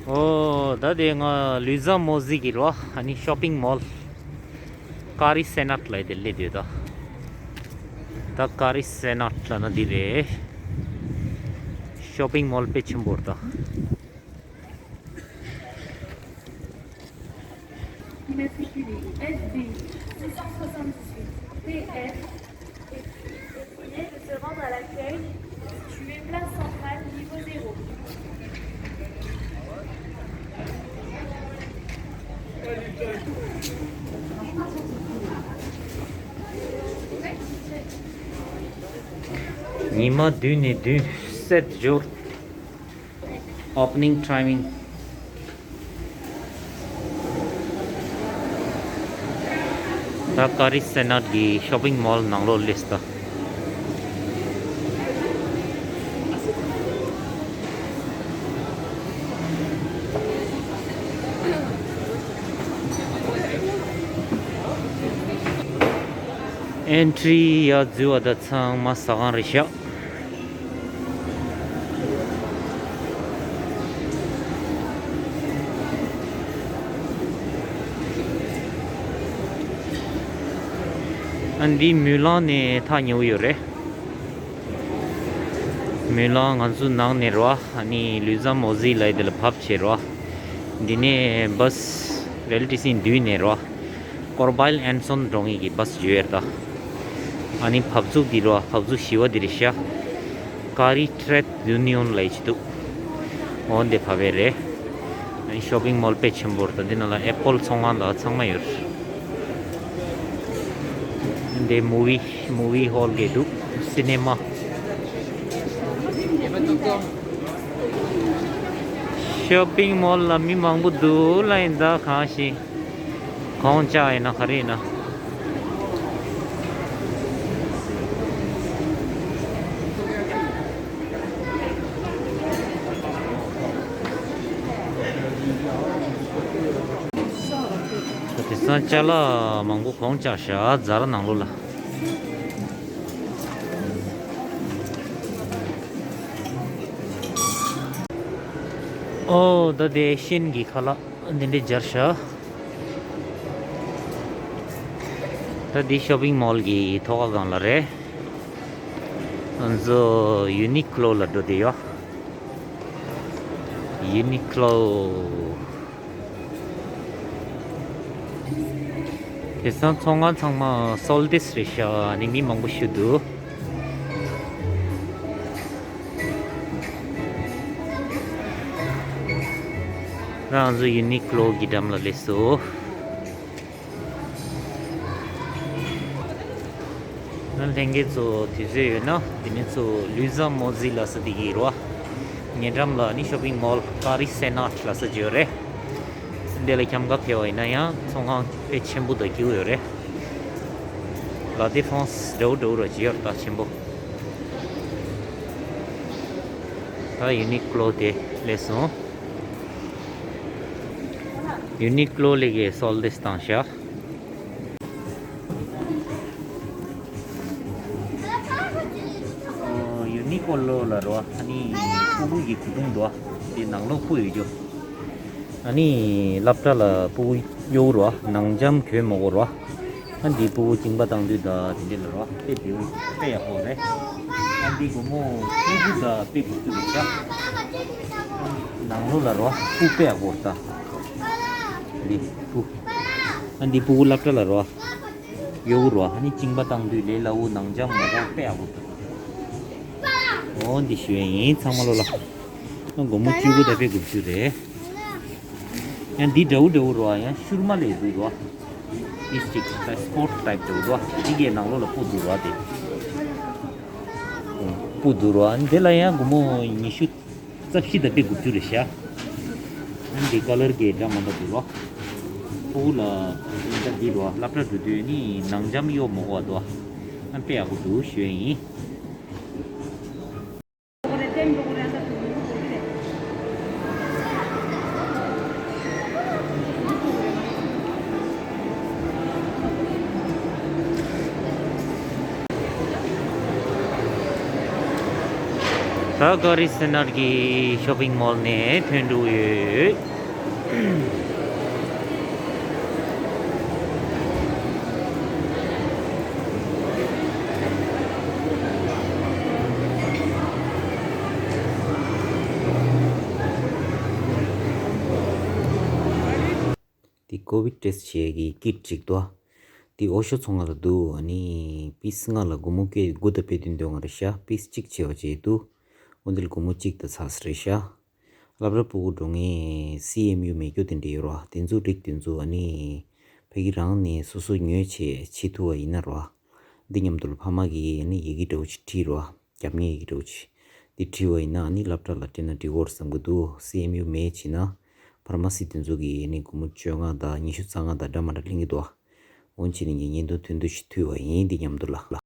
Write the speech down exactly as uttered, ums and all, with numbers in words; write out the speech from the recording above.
ཨོ་ད་དེ་ང་ལུས་ཛ་མོ་ཟི་གི་རོ། ཨ་ནི་ཤོ་པིང་མོལ་ཀ་རི་སེ་ནཊ་ལ་དེ་སླེབས་ཡོད་ད། ད་ཀ་རི་སེ་ནཊ་ལ་ན་འདི་རེད། ཤོ་པིང་མོལ་དཔེ་ཆེན་པོ་རེད་ད། Immatriculé S B six cent soixante-dix-huit P F et prié de se rendre à l'accueil situé place centrale, niveau zéro. ཉི་མ་བདུན་ནས་བདུན་གསར་འབྱོར། Opening timing. ད་ཀ་རི་སེ་ནཊ་གི་ཤོ་པིང་མོལ་ནང་ལོགས་སླེབས་ད། ཨེན་ཊི་རི་ཡར་འཛུལ་བ་དང་ཚང་མ་ཟ་ཁང་རེད་ཤག། ཨ་འདི་མུ་ལང་ནས་ཐག་ཉེ་བོ་ཡོད་རེད། མུ་ལང་ང་ཚོ་ནང་ནས་རེད་བ། ཨ་ནི་ལུས་ཛ་མོ་ཟི་ལ་དེ་ལ་བབས་བྱས་རེད་བ། འདི་ནས་བྷ་སི་རེལ་ཊི་སི་འདུས་ནས་རེད་བ། ཀོར་བའིལ་ཨན་སོན་འགྲོ་མཁན་གྱི་བྷ་སི་བརྗོད་ཡོད་རེད་ད། ཨ་ནི་བབས་ཚུགས་འདི་རེད་བ། བབས་ཚུགས་བཞི་བ་འདི་རེད་ཤག། ཀ་རི་ཊེ་རེད་ཡུ་ནི་ཡོན་ལབ་ཡས་ཅིག་འདུག། འོ་འདི་བབས་པ་རེད། ཨ་ནི་ཤོ་པིང་མོལ་དཔེ་ཆེན་པོ་རེད་ད། འདི་ནང་ལ་ཨེ་པོལ་ཚོང་ཁང་དང་ཚང་མ་ཡོད་རེད། འདི་མུ་ཝི་མུ་ཝི་ཧོལ་གི་འདུག། སི་ནེ་མ། ཤོ་པིང་མོལ་ལ་མི་མང་པོ་འདུག་ལ་ཡིན་ད། གང་ཞིག་གོང་ལྕགས་ཡིན་ན་ག་རེ་ཡིན་ན། དེང་སང་ཅ་ལག་མང་པོ་གོང་ལྕགས་ཤག་ཛ་ར་ནང་ལོགས་ལ། ཨོ་ད་དེ་ཤིན་གྱི་ཁ་ལག་འདི་འདྲའི་སྦྱར་ཤག། ད་འདི་ཤོ་པིང་མོལ་གྱི་ཐོག་ཁ་སྒང་ལ་རེད། ང་ཚོ་ཡུ་ནི་ཀློ་ལ་འགྲོ་བསྡད་ཡོད། ཡུ་ནི་ཀློ། དེང་སང་ཚོང་ཁང་ཚང་མ་སོལ་ཌ་རེད་ཤག། ཨ་ནི་མི་མང་པོ་ཞིག་འདུག། ང་ཚོ་ཡུ་ནི་ཀློ་གི་འགྲམ་ལ་སླེབས་སོང་། ང་ལྷན་རྒྱས་ཚོ་དུས་ཚོད་ཡོད་ན་དེ་ནས་ཚོ་ལུས་ཛ་མོ་ཟི་ལ་ས་དེ་གི་རོ། ཉེ་འགྲམ་ལ་ནི་ཤོ་པིང་མོལ་ཀ་རི་སེ་ནཊ་ལ་ས་ཅིག་ཡོད་རེད། འདི་ལ་འཁྱམ་ག་ཕེབས་པ་ཡིན་ན་ཡང་ཚོང་ཁང་དཔེ་ཆེན་པོ་དང་སྐྱིད་པོ་ཡོད་རེད། ལ་ཏི་ཧྥོན་སི་འདྲ་བོ་འདྲ་བོ་ར་ཅིག་ཡོད་རེད་ད་ཆེན་པོ། ད་ཡུ་ནི་ཀློ་དེ་སླེབས་སོང་། ཡུ་ནི་ཀློ་ལ་གི་སོལ་ཌ་བཏང་ཤག། ཨོ་ཡུ་ནི་ཀོ་ལོ་ལ་རོ། ཨ་ནི་སྤུ་གུ་གི་གོས་ཐུང་འདུག། དེ་ནང་ལོགས་སྤུ་ཡོད་རྒྱུ། ཨ་ནི་སློབ་གྲྭ་ལ་སྤུ་གུ་གཡོག་རོ། ནང་འཇམ་གྱོན་མ་དགོས་རོ། ཨ་འདི་སྤུ་གུ་བཅིངས་པ་བཏང་དུས་ད་དེ་འདྲ་ལ་རོ། དཔེ་བདེ་བོ་དཔེ་ཡག་པོ་རེད། ཨ་འདི་སྒོར་མོ་སྤུ་གུ་ད་དཔེ་དགུ་བཅུ་རེད་ཤག། ནང་ལོགས་ལ་རོ་སྤུ་དཔེ་ཡག་པོ་རེད་ད། འདི་སྤུ། ཨ་འདི་སྤུ་གུ་སློབ་གྲྭ་ལ་རོ། གཡོག་རོ། ཨ་ནི་བཅིངས་པ་བཏང་དུས་ལས་སླ་བོ། ནང་འཇམ་མོ་གོ་དཔེ་ཡག་པོ་འདུག། འོ་འདི་ཞུ་ཡ་ཡིན་ཚང་མ་ལོ་ལ། སྒོར་མོ་བཅུ་དགུ་དང་དཔེ་དགུ་བཅུ་རེད། ཡང་འདི་འདྲ་བོ་འདྲ་བོ་རོ། ཡང་ཤུར་མ་ལས་འདུག་རོ། ཨིས་ཅིག་ད་སི་པོར་ཊི་ཊའིབ་འདྲ་བོ་འདུག། འདི་གའི་ནང་ལོགས་ལ་སྤུ་འདུག་རོ་དེ། སྤུ་འདུག་རོ། ཨ་ནི་དེ་ལ་ཡང་སྒོར་མོ་ཉི་ཤུ། རྩ་བཞི་དང་དཔེ་དགུ་བཅུ་རེད་ཤག། ཨ་འདི་ཀ་ལར་གྱི་འདྲ་མ་འདྲ་འདུག་རོ། སྤུ་གུ་ལ་འདི་འདྲ་འདི་རོ། སློབ་གྲྭ་འགྲོ་དུས་ནི་ནང་འཇམ་གཡོག་མ་དགོས་པ་འདུག། ཨ་དཔེ་ཡག་པོ་འདུག་ཞུ་ཡ་ཡིན། ད་ག་རི་སེ་ནར་གྱི་ཤོ་པིང་མོལ་ནས་ཐོན་འགྲོ་ཡོད། དེ་ཀོ་བིད་ཊེ་སི་བྱེད་ཀྱི་ཀིཊ་ཅིག་འདུག་དེ་ཨོ་ཤོ་ཚོང་ཁང་ལ་འདུག་ཨ་ནི་པིས་ལྔ་ལ་སྒོར་མོ་སྐྱེ་དགུ་དང་དཔེ་བདུན་འདོན་ག་རེ་ཤག་པིས་གཅིག་བྱེད་པ་བྱེད་འདུག་འོ་འདི་ལ་སྒོར་མོ་གཅིག་དང་ཚ་ས་རེད་ཤག་སློབ་གྲྭ་ཕྲུ་གུ་འགྲོ་ངེས་སི་ཨེམ་ཡུ་མེད་རྒྱུ་དེ་འདྲ་ཡོད་ར། དེ་ཚོ་རིགས་དེ་ཚོ་ཨ་ནི་ཕ་གི་རང་ནས་སོ་སོ་ཉོས་བྱས་བྱེད་ཐུབ་པ་ཡིན་ན་ར། འདི་མཉམ་དུ་ལ་ཕ་མ་གིས་ཨ་ནི་ཡི་གེ་འདྲ་བོ་ཅིག་བྲིས་ར། རྒྱབ་གཉེར་ཡི་གེ་འདྲ་བོ་ཅིག་འདི་བྲིས་པ་ཡིན་ན་ཨ་ནི་སློབ་གྲྭ་ལ་སྤྲད་ན་འགྲིག་གོ་ར་བསམ་གི་འདུག་སི་ཨེམ་ཡུ་མེད་བྱས་ན་ཕར་མ་སི་དེ་ཚོ་གིས་ཨ་ནི་སྒོར་མོ་བཅོ་ལྔ་དང་ཉི་ཤུ་རྩ་ལྔ་དང་འདྲ་མ་འདྲ་ལེན་གི་འདུག་འོན་ཆེ་ནི་ངས་བརྙན་ཐུང་ཐུང་ཐུང་ཞིག་མཐུད་པ་ཡིན། འདི་མཉམ་དུ་ལ།